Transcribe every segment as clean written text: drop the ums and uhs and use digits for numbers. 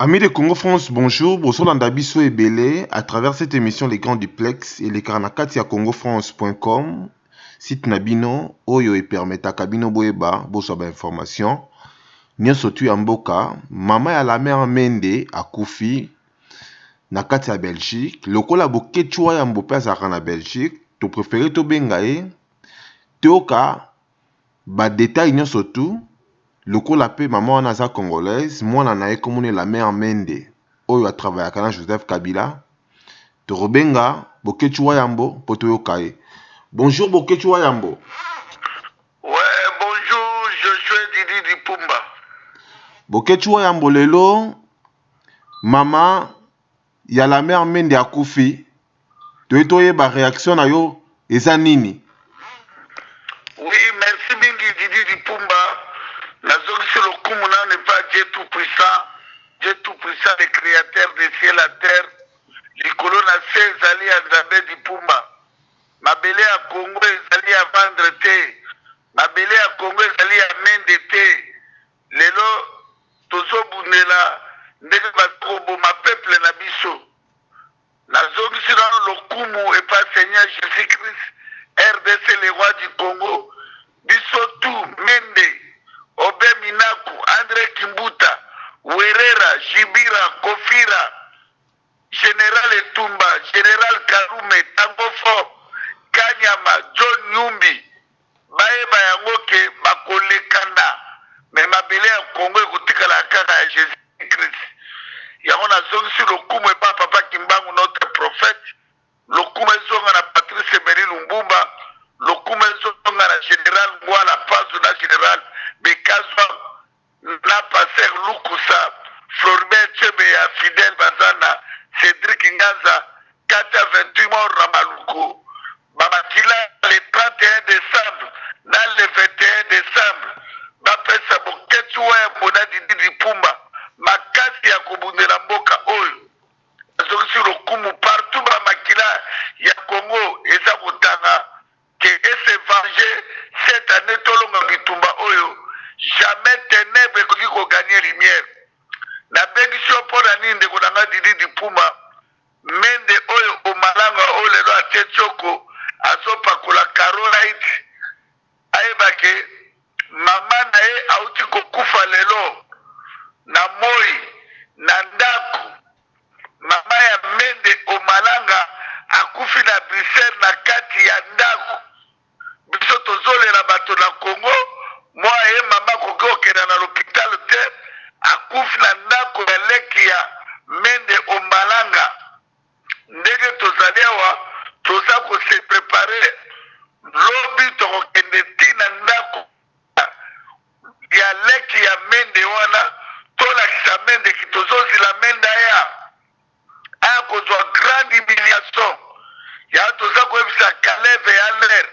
Amis de Congo France, bonjour. Bozolanda biso ebele à travers cette émission Les Grands Duplex elekaka na kati ya congofrance.com, site na bino oyo epermetaka bino boyeba bozwa ba information nyonso tu ya mboka. Mama ya Lambert Mende akufi na kati ya Belgique. Lokola Boketshu wa Yambo mpe azalaka na Belgique, topréféré tobenga ye toyoka ba détail nyonso tu. Lokola mpe mama wana aza congolaise, mwana na ye komoni Lambert Mende oyo atravaillaka na Joseph Kabila, tokobenga Boketshu wa Yambo mpo toyoka ye. Bonjour Boketshu wa Yambo. Ouais, bonjour, Joshua Didi Dipumba. Boketshu wa Yambo, lelo mama ya Lambert Mende akufi, toye toyeba réaction na yo eza nini? Oui, merci mingi Didi Dipumba. Nazongisi lokumu nano epa Dieu Tout-Puissant, Dieu Tout-Puissant, le créateur des ciel la terre. Likolo na se ezali ya Nzambe Dipumba. Mabele ya Congo ezali ya vendre te. Mabele ya Congo ezali ya Mende te. Lelo tozobundela ndenge baza koboma peuple na biso. Nazongisi nano lokumu epa Seigneur Jésus Christ, RDC, le roi du Congo. Biso tu Mende, Obe Minaku, André Kimbuta, Werera, Jibira, Kofira, Général Etumba, Général Karume, Tango Fort, Kanyama, John Numbi, bayeba yango ke bakolekana, mais mabele ya Congo ekotikala kaka ya Jésus Christ. Yango nazongisi lokumu epa Papa Kimbangu, notre prophète. Lokumu ezonga na Patrice Emery Lumumba, lokumu ezonga na Général Ngwala Pazo na Général Bekazwa na Pasteur Lukusa, Floribert Chebeya, Fidèle Bazana, Cédric Nganza, kati ya 28 mort na Maluku. Bamakila le 31 décembre na le 21 décembre, bapesa Boketshu wa Yambo na Didi Dipumba makasi ya kobundela mboka oyo. Azongisi lokumu partout bamakila ya Congo eza kotanga ke ese venger cette année, tolonga bitumba oyo. Jamais ténèbre ekoki kogagner lumière. Nabengisi yo mpo na nini, ndeko na nga Didi Dipumba? Mende oyo omalanga oyo lelo atie tioko, azopakola carolite, ayeba ke mama na ye auti kokufa lelo na moi na ndako. Mama ya Mende Omalanga akufi na Bruxelles na kati ya ndako. Biso tozolela bato na Congo, mwa ye mama akoki kokenda na l'hôpital te, akufi na ndako ya leki ya Mende Omalanga. Ndenge tozali awa, toza kose préparer, lobi tokokende ntina ndako ya leki ya Mende wana, tolakisa Mende ki tozozila Mende aya kozwa grande humiliation ya. Toza koyebisa Kaleve ya lere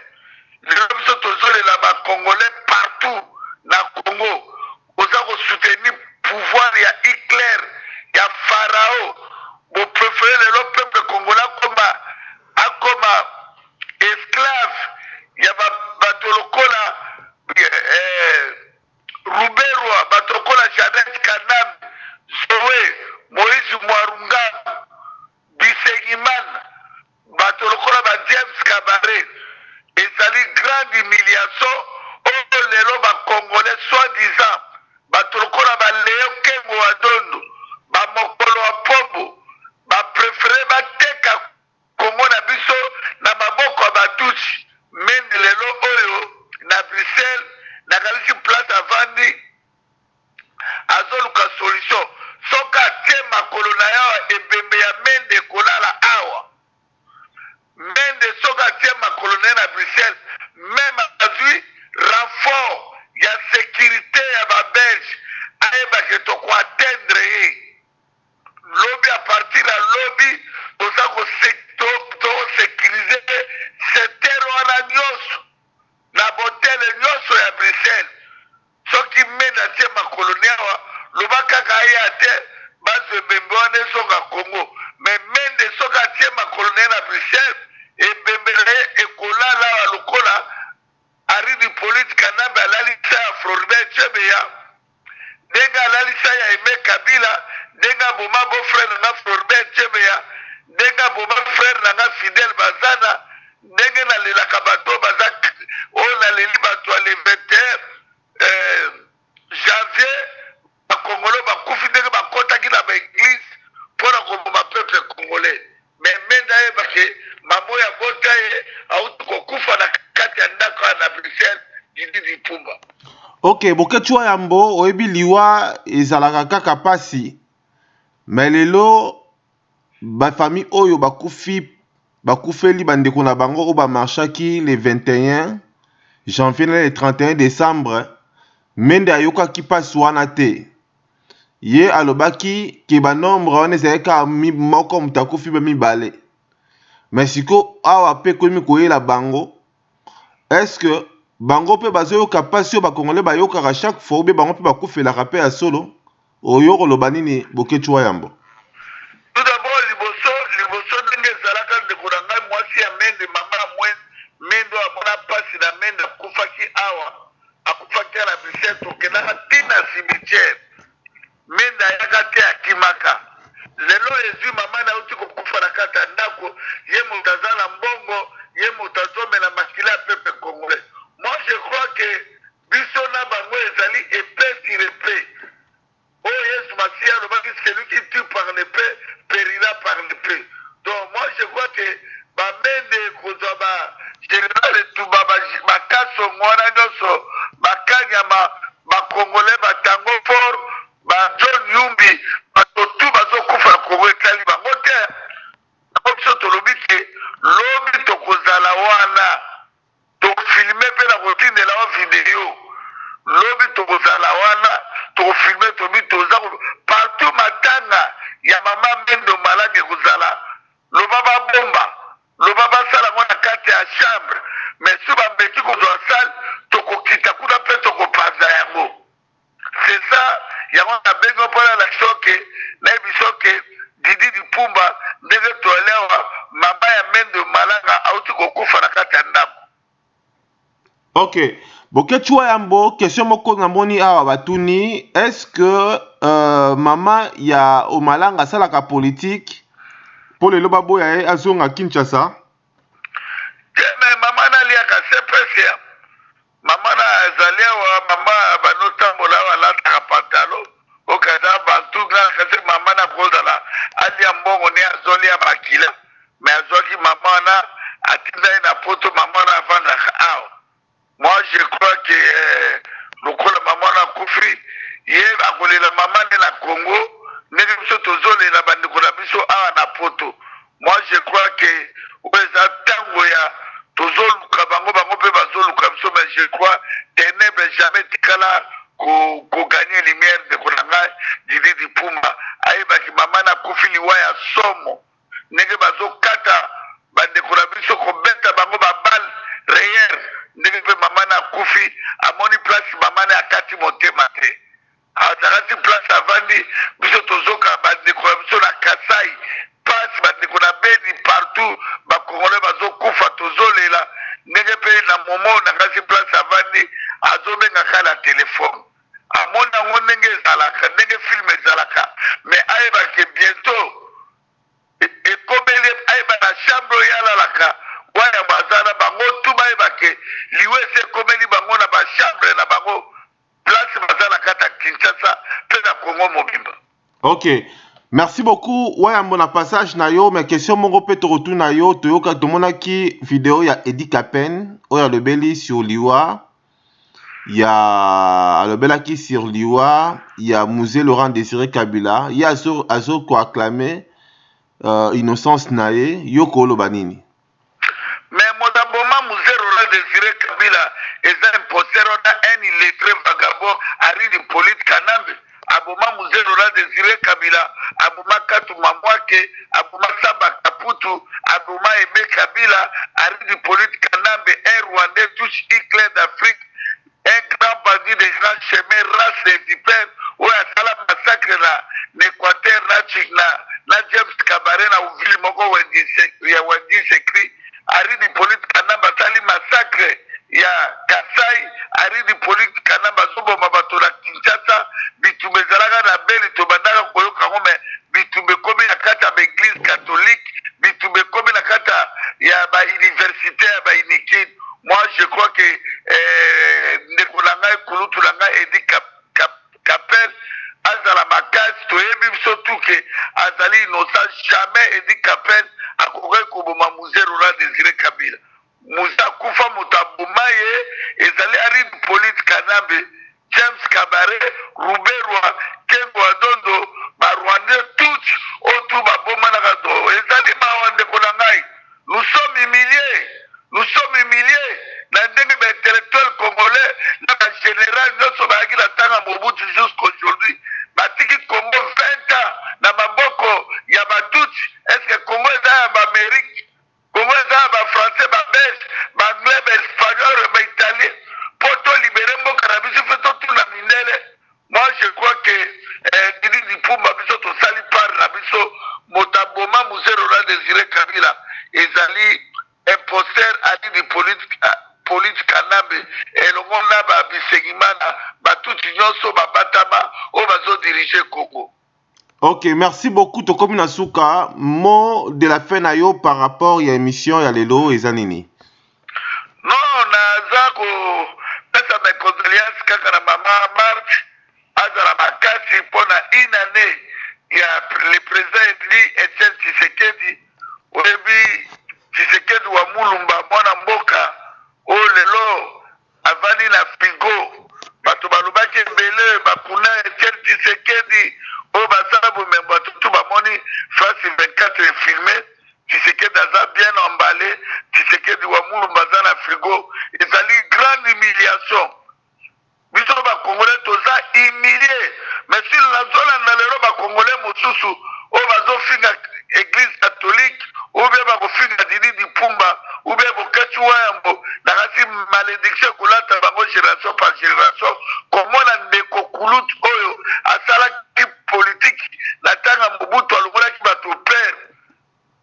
lelo, biso tozolela bacongolais partout na Congo, oza kosoutenir pouvoir ya Hitler, ya Farao. Bopréféré lelo peuple congolais akoma esclave ya bato lokola Ruberwa, bato lokola Janet Kanambe, Zoe Moïse Mwarunga, Bisengimana, bato lokola ba James Kabare. Ezali grande humiliation oyo lelo bacongolais soi-disant, bato lokola baleo Kengo wa Dondo, bamokolo wa Pombo, bapréféré bateka Kongo na biso na maboko ya Batusi. Mende lelo oyo na Bruxelles, nakanisi place avandi azoluka solution. Soki atie makolo na ye awa, ebembe ya Mende ekolala awa. Mende soki atie makolo na ye na Bruxelles, même azwi renfort ya sécurité ya babelge, ayebake tokoatteindre ye lobi. À partir ya lobi, toza tosécuriser secteur wana nyonso na bahôtel nyonso ya Bruxelles. Soki Mende atie makolo ni awa, loba kaka aya te, bazwa ebembe wana ezonga Congo. Mais Mende soki atie makolo na ye na Bruxelles, ebembe na ye ekolala awa lokola Henri Hippolyte Kanambe alalisa ya Floribert Chebeya, ndenge alalisa ya Aime Kabila, ndenge aboma beau frère na nga Floribert Chebeya, ndenge aboma frère na nga Fidèle Bazana, ndenge nalelaka bato oyo baza oyo naleli bato ya le 21 janvier, bakongolo bakufi ndenge bakɔtaki na baeglise mpona koboma peuple congolais. Mais Mende ayeba ke mama oyo abota ye auti kokufa na kati ya ndako ya na Bruxelles. Didi Dipumba. Ok, Boketshu wa Yambo, oyebi liwa ezalaka kaka pasi, mais lelo bafamille oyo bakufi, bakufeli bandeko na bango oyo bamarchaki le 21 janvier na le 31 décembre, Mende ayokaki mpasi wana te. Ye alobaki ke banombre wana ezalaki kaka moko moto akufi mpe mibale. Mais sikoyo awa mpe ekomi koyela bango. Est ce que bango mpe bazoyoka mpasi oyo bakongolais bayokaka chaque fois, ou bango mpe bakufelaka mpe ya solo? Oyo koloba nini, Boketshu wa Yambo? Tout d'abord, liboso liboso, ndenge ezalaka, ndeko na ngai, mwasi ya Mende, mama ya mwe Mende oyo amona mpasi na Mende akufaki awa, akufaki na Bruxelles, tokendaka ntina cimetière, Mende ayaka te, akimaka. Lelo ezwi mama na auti kokufa na kati ya ndako, ye moto aza na mbongo, ye moto azomela makila ya peuple congolais. Moi, je crois que biso na bango ezali épée sur épée. Oyo Yesu Masiya alobaki: "Celui qui tue par l'épée périra par l'épée." Donc moi, je crois que bamende kozwa bagénéral Etumba, bakasongo wana nyonso, bakanyama, bakongolais, batango fort, baJohn Yumbi, bato tu bazokufa na Kongo, etali bango te. Yango biso tolobi ke lobi tokozala wana, tofilmer mpe na kotindela wa video. Lobi tokozala wana, tokofilmer. Tobi toza partout, matanga ya mama Mendo Malanga ekozala. Loba babomba, loba basala yango na kati ya chambre, mais so bameki kozwa salle, tokokita kuna mpe tokopanza yango. C'est ça, yango nabengi mpona na soke, nayebi soke Didi Dipumba, ndenge toyali awa, mama ya Mendo Malanga auti kokufa na kati ya ndako. Ok, Boketshu wa Yambo, question moko namoni awa batuni: est ce que mama ya Omalanga asalaka politique mpo lelo baboya ye azonga Kinshasa? Te, mais mama naliaka sepese. Mama na azali awa, mama banotambola awa, alataka pantalon okaza bantu. Nga kasi mama na kozala alia mbongo ne, azolia makila, mais azwaki mama wana, atinda ye na Poto. Mama wana avandaka awa. Moi, je crois que lokola mama wana akufi, ye akolela mama nde na Congo, ndenge biso tozolela bandeko na biso awa na Poto. Moi, je crois que oyo eza ntango ya tozoluka bango, bango mpe bazoluka biso. Mais je crois, ténèbre jamais tikala kogagner lumière. Ndeko na ngai Didi Dipumba ayebaki mama nakufi liwa ya somo, ndenge bazokata bandeko na biso, kobeta bango baballes réelles, ndenge mpe mama nakufi, amoni place mama na akati motema te, azalaki place avandi. Biso tozoka bandeko na biso na Kasai pasi, bandeko na Beni, partout bakongolais bazokufa, tozolela. Ndenge mpe na momo na ngasi place avandi, azobengaka na telefone, amoni yango ndenge ezalaka, ndenge film ezalaka. Mais ayebake bientôt ekomeli, ayeba na chambre oyo alalaka, wayambo aza na bango tu, bayebake liwa esi ekomeli bango na bachambre na bango, place baza na kati ya Kinshasa mpe na Kongo mobimba. Ok, merci beaucoup, Wayambo, na passage na yo. Mais question moko mpe tokotuna yo: toyoka, tomonaki video ya Edi Capen oyo alobeli sur liwa ya, alobelaki sur liwa ya Mzee Laurent Désiré Kabila. Ye azo koacclamer innocence na ye. Yo koloba nini? Mais moto aboma Mzee Laurent Désiré Kabila eza imposteur wana, un illettré vagabond, Henri Hippolyte Kanambe. Aboma Mzee Laurent Désiré Kabila, aboma Katumba Mwake, aboma Saba Kaputu, aboma Aimé Kabila. Henri Hippolyte Kanambe, un Rwandais tutsi Hitler d'Afrique, un grand bandit de grand chemin, race de vipère, oyo asala massacre na Équateur na James Kabare na ville moko ya Wendi Sekri. Henri Hippolyte Kanambe asali massacre ya Kasai. Henri Hippolyte Kanambe azoboma bato na Kinshasa. Bitumba ezalaka na Beni, tobandaka koyoka yango, mais Ke azali innocent. Jamais Eddy Kapend akokaki koboma Mzee Laurent Desire Kabila. Mzee akufa, moto aboma ye ezali Henri Hippolyte Kanambe, James Kabare, Ruberwa, Kengo wa Dondo, ba Rwandais tutsi oyo tu babomanaka. Do ezali mawa, ndeko na ngai. Nous sommes humiliés, nous sommes humiliés na ndenge ba intellectuel congolais na ba général nyonso bayaki na ntango ya Mobutu jusqu'aujourd'hui, batiki Congo 20 ans na maboko ya batutsi. Est-ce Congo eza ya baAmérique? Congo eza ya bafrançais, babelge, baanglais, baespagnol, baitalien? Mpo tolibérer mboka na biso, mpe totuna mindele. Moi, je crois que Didi Dipumba, biso tosali part na biso. Moto aboma Mzee Laurent Désiré Kabila ezali imposteur Henri Hippolyte Kanambe elongo na babisengimana, batuti nyonso babatama oyo bazodiriger Congo. Ok, merci beaucoup. Tokomi na suka. Mot de la fin na yo par rapport ya émission ya lelo eza nini? Non, naza kopesa mes condoléances kaka na mama Marthe. Azala makasi mpona une année ya le président élu Etienne Tshisekedi. Oyebi, Tshisekedi wa Mulumba, mwana mboka oyo lelo avandi na frigo. Bato balobaki ebele, bakuna Etienne Tshisekedi oyo basala bomembo. Bato tu bamoni France 24 efilmé Tshisekedi aza bien emballé. Tshisekedi wa Mulumba aza na frigo. Ezali grande humiliation. Biso bacongolais toza humilie. Mais si nazolanda lelo bacongolais mosusu oyo bazofinga Église catholique ou bien bakofinga Didi Dipumba ou bien Boketshu Wayambo, nakasi malédiction ekolata bango génération par génération. Komona ndeko kulutu oyo asalaki politike na ntango ya Mobutu, alongolaki bato pere,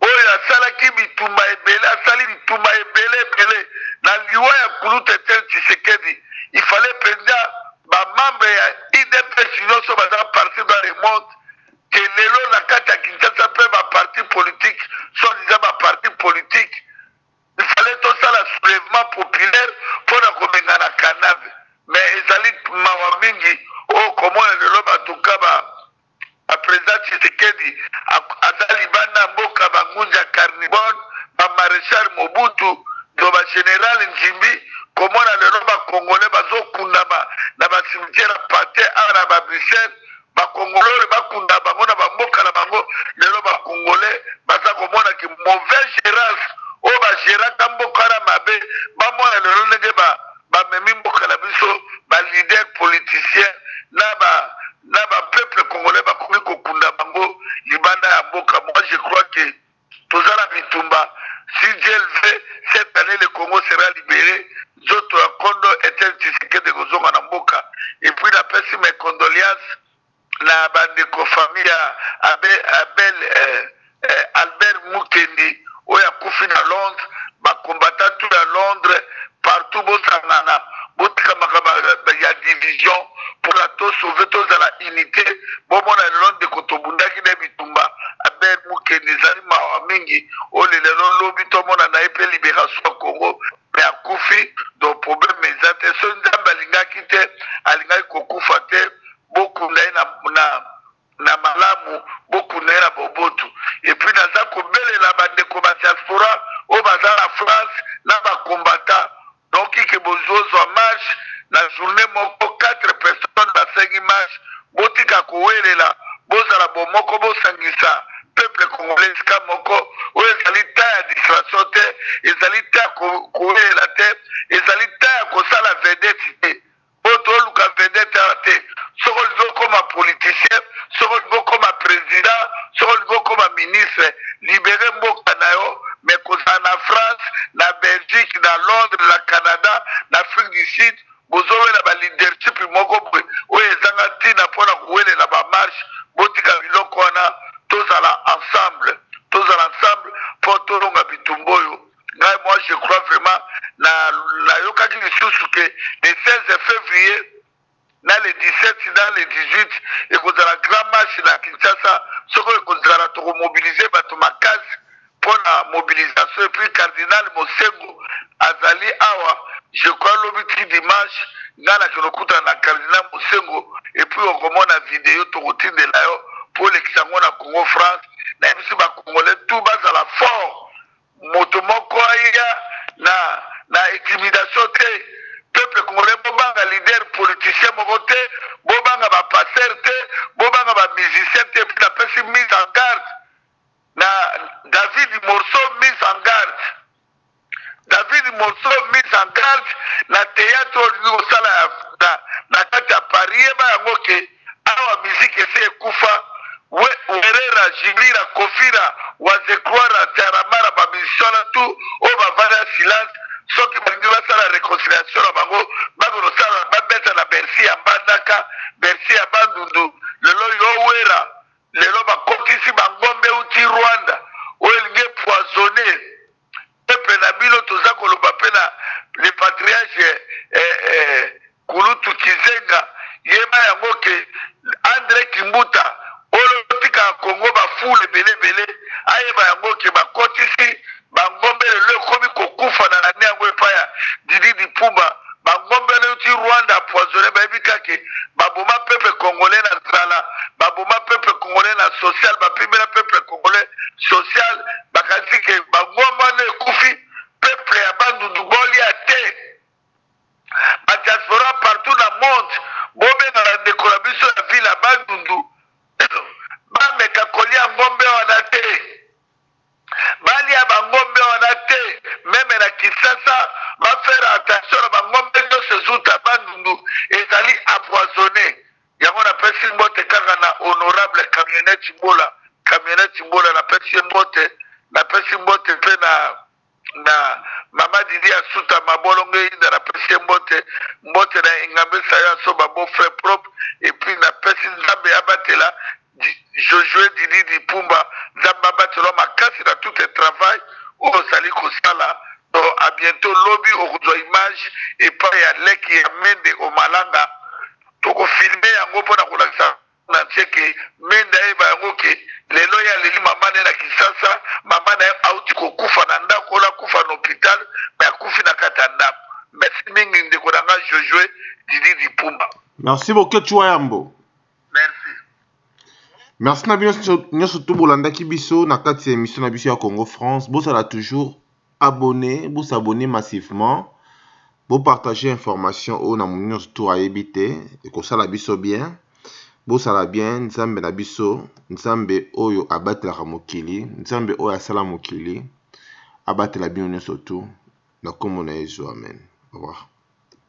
oyo asalaki bitumba ebele, asali bitumba ebele ebele, na liwa ya kulutu Etienne Tshisekedi, il fallait mpenza bamembre ya UDPS nyonso baza parti dans le monde, ke lelo na kati ya Kinshasa mpe baparti politique, soi-disant baparti politique, il fallait tosala soulèvement populaire mpona kobengana Kanambe. Mais ezali mawa mingi oyo komona lelo batuka ba baprésident Tshisekedi aza libanda mboka, bangunza Carnibone, bamaréchal Mobutu to bagénéral Nzimbi. Komona lelo bacongolais bazokundama na bacimetière ya Pantin awa na babruxelles, bacongolais oyo bakunda bango na bamboka na bango. Lelo bacongolais baza komonaki mauvaise gérance oyo bagéraka mboka wana mabe. Bamona lelo ndenge bamemi mboka na biso, baleader politicien na bapeuple congolais bakomi kokunda bango libanda ya mboka. Moi, je crois que toza na bitumba. Si Dieu le veut, cette année le Congo sera libéré. Nzoto ya kondo Etienne Tshisekedi kozonga na mboka. Et puis napesi mes condoléances na bandeko famille ya Abel, Albert Mukendi oyo akufi na Londres. Bakombata tu ya Londres partout, bosangana, botika makambo ya division mpona tosauver, tozala unité. Bomona lelo ndeko tobundaki na bitumba, Abel Mukendi, ezali mawa mingi oyo lelo lobi tomona na ye mpe libération ya Congo, mais akufi. Donc problème eza te. So Nzambe alingaki te, alingaki kokufa te. Bokunda ye na malamu, bokunda ye na bobotu. Et puis naza kobelela bandeko badiaspora oyo baza na France na bakombata. Donc ke bozozwa marche na journée moko, quatre personnes basengi marche, botika kowelela, bozala bomoko, bosangisa peuple congolais esika moko. Oyo ezali ta ya distraction te, ezali ta ya kowelela te, ezali ta ya kosala vedette te. Oyo toluka vedette awa te. Soki olingi okóma politicien, soki olingi okóma président, soki olingi okóma ministre, libérer mboka na yo. Mais kozala na France, na Belgique, na Londres, na Canada, na Afrique du Sud, bozowela baleadership moko boye oyo ezanga ntina mpona kowelela bamarche. Botika biloko wana, tozala ensemble, tozala ensemble mpo tolonga bitumba oyo. Ngai, moi, je crois vraiment, na nayokaki lisusu ke le 16 février na le 17 na le 18 ekozala grand marche na Kinshasa. Soki ekozala, tokomobiliser bato makasi mpona mobilisation. Et puis cardinal Mosengo azali awa, je crois lobi ti dimanche, ngai nakende okutana na cardinal Mosengo. Et puis okomona video tokotindela yo mpo olekisa. yango na Congo France. Nayebisi ba Congolais tout bazala fort, moto moko aya na intimidation te. Peuple congolais, bobanga leader politicien moko te, bobanga ba pasteur te, bobanga ba musicien te. Puis napesi mise en garde na David Morceau, mise en garde, David Morceau, mise en garde na théâtre olingi kosala na kati ya Paris. Yeba yango ke awa musique ese ekufa. Werera, Jibira, Kofira, Wazekroira, Tiaramara, bamusicien wana tu oyo bavanda silence, soki balingi basala réconciliation na bango, bakosala, babeta na Bercy ya Mbandaka, Bercy ya Bandundu. Lelo yo Wera, lelo bakotisi bangombe euti Rwanda oyo elingi empoisonner peuple na bino. Toza koloba mpe na le patriarche Kulutu Kizenga, yeba yango ke Andre Kimbuta oyo otikaka Kongo bafule ebele ebele, ayeba yango ke bakotisi bangombe lelo ekomi kokufa na nani yango epai ya Didi Dipumba. Bangombe euti Rwanda empoisonné. Bayebi kake baboma peuple congolais na nzala, baboma peuple congolais na social, bapimela peuple congolais social. Bakanisi ke bangombe wana ekufi, peuple ya Bandundu bolia te. Badiaspora partout na monde, bobenga bandeko na biso ya ville ya Bandundu, bameka kolia ngombe wana te, balia bangombe wana te. Même na Kinshasa, bafaire attention na bangombe nyonso ezuta Bandundu, ezali empoisonné. Yango napesi mbote kaka na honorable Camionnette Mbola. Camionnette Mbola, napesi ye mbote. Napesi mbote mpe na mama Didi Asuta Mabolongo Eyinda, napesi ye mbote. Mbote na Engambe Sayo Asoba, beau frère propre. Et puis napesi Nzambe abatela Josue Didi Dipumba, Nzambe abatela makasi na tout le travail oyo ozali kosala. Donc à bientôt, lobi okozwa image epai ya leki ya Mende Omalanga. Tokofilmer yango mpona kolakisa na ntie ke Mende ayeba yango ke lelo ye aleli mama na ye na Kinshasa. Mama na ye auti kokufa na ndako oyo akufa na hôpital, mais akufi na kati ya ndako. Merci mingi, ndeko na nga Josue Didi Dipumba. Merci Boketshu Wayambo. Merci. Merci na bino nyonso to bolandaki biso na kati ya émission na biso ya Congo France. Bozala toujours abonné, bosabonner massivement, bopartager information oyo na moto nyonso to ayebi te, ekosala biso bien. Bosala bien. Nzambe na biso, Nzambe oyo abatelaka mokili, Nzambe oyo asala mokili, abatela bino nyonso tu na nkombo na Yesu, amen. Au revoir.